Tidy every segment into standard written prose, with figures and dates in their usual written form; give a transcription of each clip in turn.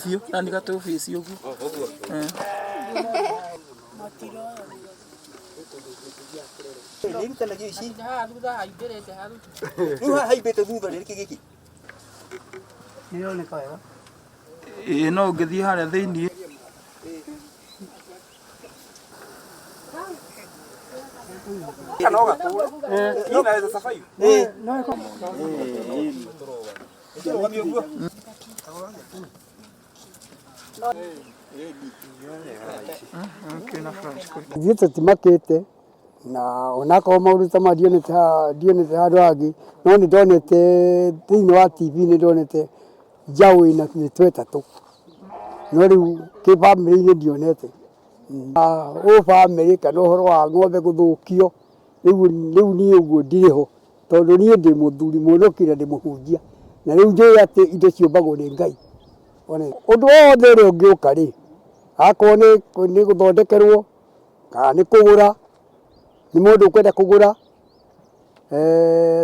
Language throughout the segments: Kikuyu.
Biũ na nĩ gatũbĩci ũguo. Ĩĩ no ũngĩthiĩ harĩa thĩiniĩ. Ithuĩ tũtimakĩte na onakorwo maũndũ ta maya ndionete ndionete handũ hangĩ, no nĩ ndonete thĩinĩ wa TV nĩ ndonete njaũ ĩna mĩtwe ĩtatũ, no rĩu kĩbamĩrĩ-inĩ ndionete. Ũ bamĩrĩ kana ũhoro wa ng'ombe gũthũkio, rĩu niĩ ũguo ndirĩ ho, tondũ niĩ ndĩ mũthuri mũnũki na ndĩ mũhunjia, na rĩu njũĩ atĩ indo ciũmbagwo nĩ Ngai. Ũndũ wothe ũrĩa ũngĩũka rĩ, akorwo nĩ gũthondekerwo, kana nĩ kũgũra, nĩ mũndũ ũkwenda kũgũra,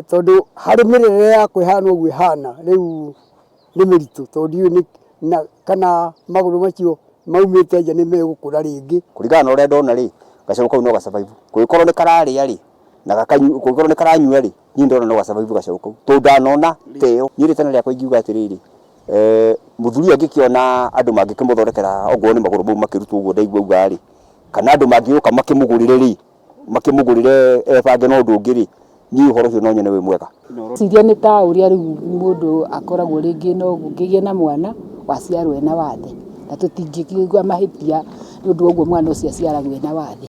tondũ harĩ mĩrerere yakwa ĩhana ũguo ĩhana, rĩu nĩ mĩritũ tondũ ndiũĩ kana magũrũ macio maumĩte nja nĩ megũkũra rĩngĩ. Kũringana na ũrĩa ndona rĩ, gacaũ kau no ga survive. Kũngĩkorwo nĩ kararĩa rĩ, na gakanyua, kũngĩkorwo nĩ karanyua rĩ, niĩ ndĩrona no ga survive gacaũ kau. Tondũ ndanona ta ĩyo. Niĩ rĩtana rĩakwa ingiuga atĩrĩrĩ, mũthuri ũyũ angĩkĩona andũ mangĩkĩmũthondekera okorwo nĩ magũrũ mau makĩrutwo ũguo ndaigua auga rĩ, kana andũ mangĩũka makĩmũgũrĩre rĩ, makĩmũgũrĩre ebange na ũndũ ũngĩ rĩ, niĩ ũhoro ũcio no nyone wĩ mwega. Ngwĩciria nĩ ta ũrĩa rĩu mũndũ akoragwo rĩngĩ no ũngĩgĩe na mwana waciarwo ena wathe, na tũtingĩkĩigua mahĩtia nĩ ũndũ wa ũguo mwana ũcio aciaragwo ena wathe.